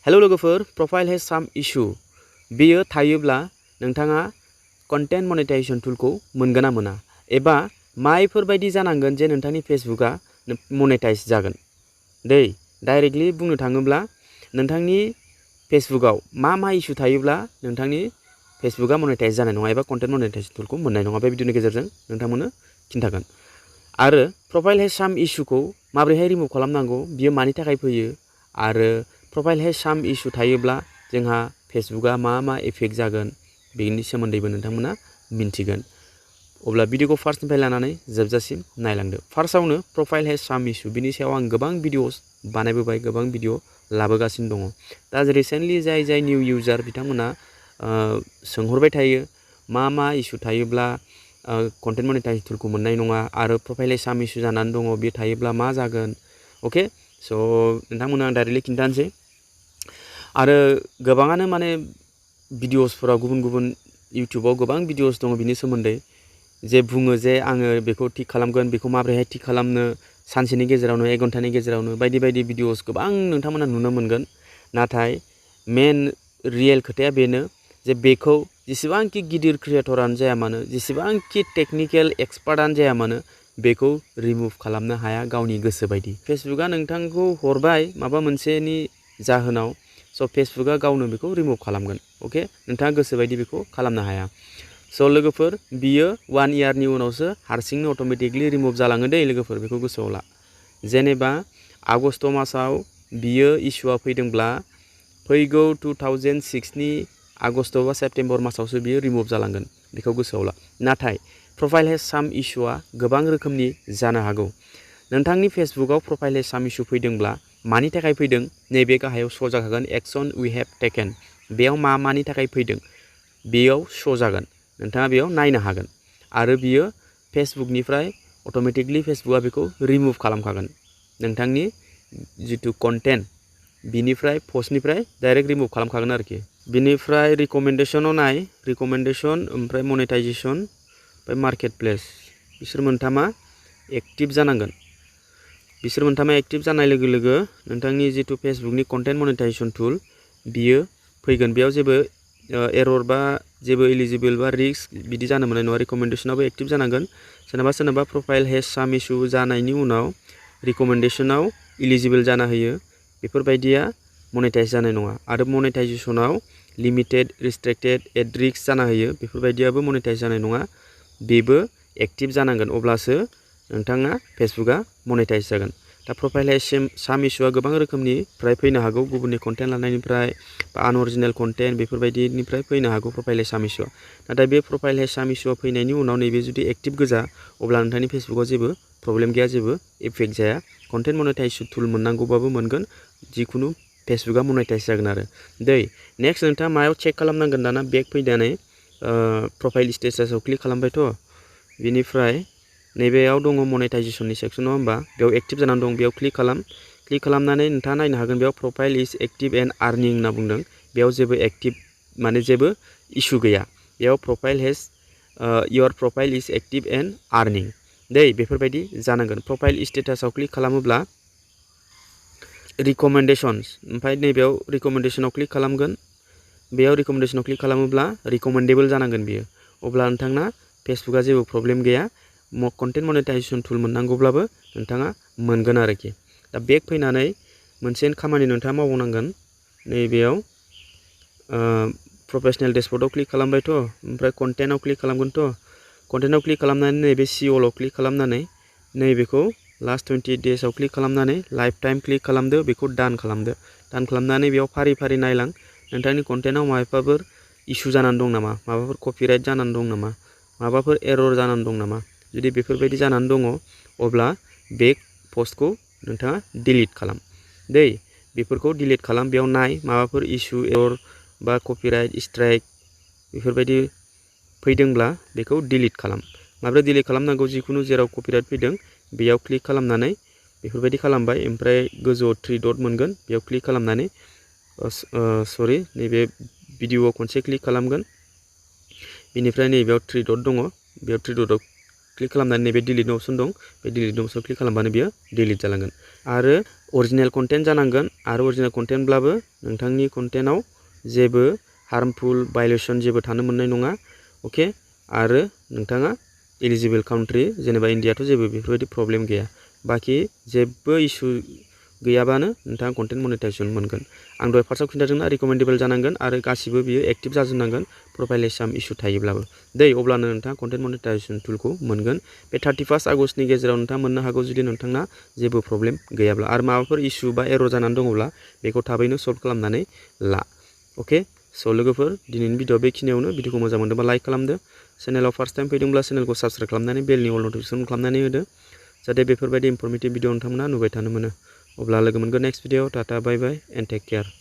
hello लोगोफोर profile hedge साम issue बेयो थायोब्ला नोंथाङा कन्टेन्ट मनेटाइजेशन टुलखौ मोनगोन ना मोना एबा माइफोरबायदि जानांगोन जे नोंथांनि फेसबुकआ मनेटाइज जागोन दै डाइरेक्टलि बुंनो थाङोब्ला नोंथांनि फेसबुकआव मा इशू थायोब्ला नोंथांनि फेसबुकआ मनेटाइज जानाय नङा एबा कन्टेन्ट मनेटाइजेशन टुलखौ मोननाय नङा बे भिडिअनि गेजेरजों नोंथांमोननो खिन्थागोन आरो प्रफाइल हेज साम इशूखौ माबोरैहाय रिमुभ खालामनांगौ बियो मानि थाखाय फैयो आरो प्रफाइल हेज साम इशू थायोब्ला जोंहा फेसबुकआ मा इफेक्ट जागोन बेनि सोमोन्दैबो नोंथांमोना मिन्थिगोन अब्ला भिडिअखौ फार्स्टनिफ्राय लानानै जोबजासिम नायलांदो फार्स्टआवनो प्रफाइल हेज साम इशू बिनि सायाव आं गोबां भिडिअस बानायबोबाय गोबां भिडिअ लाबोगासिनो दङ दा रिसेन्टलि जाय निउ इउजार बिथांमोना सोंहरबाय थायो मा इशू थायोब्ला कन्टेन्ट मनेटाइजेशन टुलखौ मोननाय नङा आरो प्रफाइल हेज साम इशू जानानै दङ बे थायोब्ला मा जागोन अके स' नोंथांमोना आं डाइरेक्टलि खिन्थानोसै आरो गोबाङानो माने भिडिअसफोराव गुबुन इउटुबाव गोबां भिडिअस दङ बिनि सोमोन्दै जे बुङो जे आङो बेखौ थिक खालामगोन बेखौ माबोरैहाय थिक खालामनो सानसेनि गेजेरावनो 1 घन्टानि गेजेरावनो बायदि भिडिअस गोबां नोंथांमोना नुनो मोनगोन नाथाय मेन रियेल खोथाया बेनो जे बेखौ जेसेबांखि गिदिर क्रिएटरानो जाया मानो जेसेबांखि टेक्निकेल एक्सपार्टआनो जाया मानो बेखौ रिमुभ खालामनो हाया गावनि गोसो बायदि फेसबुकआ नोंथांखौ हरबाय माबा मोनसेनि जाहोनाव स' फेसबुकआ गावनो बेखौ रिमुभ खालामगोन अके नोंथाङा गोसो बायदि बेखौ खालामनो हाया स' लोगोफोर बियो 1 इयारनि उनावसो हारसिंनो अट'मेटिकलि रिमुभ जालाङो दै लोगोफोर बेखौ गोसोआव ला जेनेबा आगस्ट मासाव बियो इस्युआ फैदोंब्ला फैगौ 2006 नि आगस्ट बा सेप्तेम्बर मासावसो बियो रिमुभ जालांगोन बेखौ गोसोआव ला नाथाय प्रफाइल हेज साम इस्युआ गोबां रोखोमनि जानो हागौ नोंथांनि फेसबुकआव प्रफाइल हेज साम इस्यु फैदोंब्ला मानि थाखाय फैदों नैबे गाहायाव श' जाखागोन एक्सन वी हेभ टेकेन बेयाव मानि थाखाय फैदों बेयाव श' जागोन नोंथाङा बेयाव नायनो हागोन आरो बियो फेसबुकनिफ्राय अट'मेटिकलि फेसबुकआ बेखौ रिमुभ खालामखागोन नोंथांनि जितु कन्टेन्ट बिनिफ्राय पस्टनिफ्राय डाइरेक्ट रिमुभ खालामखागोन आरोखि बिनिफ्राय रिकमेन्डेशनाव नाय रिकमेन्डेशन ओमफ्राय मनेटाइजेशन ओमफ्राय मार्केट प्लेस बिसोर मोनथामा एक्टिभ जानांगोन बिसोर मोनथामा एक्टिभ जानाय लोगो लोगो नोंथांनि जितु फेसबुकनि कन्टेन्ट मनेटाइजेशन टुल बियो फैगोन बेयाव जेबो एरर बा जेबो इलिजिबल बा रिस्क बिदि जानो मोननाय नङा रिकमेन्डेशनावबो एक्टिभ जानांगोन सोरनाबा प्रफाइल हेज साम इशू जानायनि उनाव रिकमेन्डेशनाव इलिजिबल जाना होयो बेफोरबायदिया मनेटाइज जानाय नङा आरो मनेटाइजेशनाव लिमिटेड रिस्ट्रिक्टेड एड रिस्क जाना होयो बेफोरबायदियाबो मनेटाइज जानाय नङा बेबो एक्टिभ जानांगोन अब्लासो नोंथाङा फेसबुकआ मनेटाइज जागोन दा प्रफाइल हेज साम इशूआ गोबां रोखोमनिफ्राय फैनो हागौ गुबुननि कन्टेन्ट लानायनिफ्राय बा आनअरिजिनेल कन्टेन्ट बेफोरबायदिनिफ्राय फैनो हागौ प्रफाइल हेज साम इशूआ नाथाय बे प्रफाइल हेज साम इशूआ फैनायनि उनाव नैबे जुदि एक्टिभ गोजा अब्ला नोंथांनि फेसबुकआव जेबो प्रब्लेम गैया जेबो इफेक्ट जाया कन्टेन्ट मनेटाइजेशन टुल मोननांगौबाबो मोनगोन जिखुनु फेसबुकआ मनेटाइज जागोन आरो नेक्स्ट नोंथाङा मायाव चेक खालामनांगोन दाना बेक फैनानै प्रफाइल स्टेटासाव क्लिक खालामबायथ' बिनिफ्राय नैबेयाव दङ मनेटाइजेशननि सेक्सन नङा होमबा बेयाव एक्टिभ जानानै दं बेयाव क्लिक खालामनानै नोंथाङा नायनो हागोन बेयाव profile is active and earning होनना बुंदों बेयाव जेबो एक्टिभ माने जेबो इशू गैया बेयाव profile hedge your profile is active and earning बेफोरबायदि जानांगोन प्रफाइल स्टेटासाव क्लिक खालामोब्ला रिकमेन्डेशन्स ओमफ्राय नैबेयाव रिकमेन्डेशनाव क्लिक खालामगोन बेयाव रिकमेन्डेशनाव क्लिक खालामोब्ला रिकमेन्डेबल जानांगोन बियो अब्ला नोंथांना फेसबुकआ जेबो प्रब्लेम गैया कन्टेन्ट मनेटाइजेशन टुल मोननांगौब्लाबो नोंथाङा मोनगोन आरोखि दा बेक फैनानै मोनसे खामानि नोंथाङा मावनांगोन नैबेयाव प्रफेशनेल डेशबर्डआव क्लिक खालामबायथ' ओमफ्राय कन्टेन्टआव क्लिक खालामगोनथ' कन्टेन्टआव क्लिक खालामनानै नैबे सिअलआव क्लिक खालामनानै नैबेखौ लास्ट 20 डेजआव क्लिक खालामनानै लाइफ टाइम क्लिक खालामदो बेखौ दान खालामनानै बेयाव फारि नायलां नोंथांनि कन्टेन्टआव माबाफोर इशू जानानै दं नामा माबाफोर कपिराइट जानानै दं नामा माबाफोर एरर जानानै दं नामा जुदि बेफोरबायदि जानानै दङ अब्ला बे पस्टखौ नोंथाङा डिलिट खालाम बेफोरखौ डिलिट खालाम बेयाव नाय माबाफोर इशू एरर बा कपिराइट स्ट्राइक बेफोरबायदि फैदोंब्ला बेखौ डिलिट खालाम माब्रै डिलिट खालामनांगौ जिखुनु जेराव कपिराइट फैदों बेयाव क्लिक खालामनानै बेफोरबायदि खालामबाय ओमफ्राय गोजौआव 3 डट मोनगोन बेयाव क्लिक खालामनानै नैबे भिडिअआव खनसे क्लिक खालामगोन बिनिफ्राय नैबेयाव 3 डट दङ बेयाव 3 डटआव क्लिक खालामनानै नैबे डिलिट अपसन दं बे डिलिट अपसन क्लिक खालामबानो बियो डिलिट जालांगोन आरो अरिजिनेल कन्टेन्ट जानांगोन आरो अरिजिनेल कन्टेन्टब्लाबो नोंथांनि कन्टेन्टआव जेबो हार्मफुल भायलेसन जेबो थानो मोननाय नङा अके आरो नोंथाङा एलिजिबल काउन्ट्रि जेनेबा इन्डियाथ' जेबो बेफोरबायदि प्रब्लेम गैया बाखि जेबो इसु गैयाबानो नोंथाङा कन्टेन्ट मनेटाइजेसन मोनगोन आं दहाय फार्स्टआव खिन्थादोंना रिकमेन्डेबल जानांगोन आरो गासिबो बियो एक्टिभ जाजोबनांगोन प्रफाइल साम इसु थायोब्लाबो अब्लानो नोंथाङा कन्टेन्ट मनेटाइजेसन टुलखौ मोनगोन बे 31 आगष्टनि गेजेराव नोंथाङा मोननो हागौ जुदि नोंथांना जेबो प्रब्लेम गैयाब्ला आरो माबाफोर इसु बा एरर जानानै दङब्ला बेखौ थाबैनो सल्भ खालामनानै ला अके स' लोगोफोर दिनैनि भिडिअ बेखिनियावनो भिडिअखौ मोजां मोनदोंबा लाइक खालामदो चेनेलाव फार्स्ट टाइम फैदोंब्ला चेनेलखौ साबस्क्राइब खालामनानै बेलनि अल नटिफिकेसन खालामनानै होदो जाहाथे बेफोरबायदि इनफरमेटिभ भिडिअ नोंथांमोना नुबाय थानो मोनो अब्ला लोगो मोनगोन next video tata bye bye and take care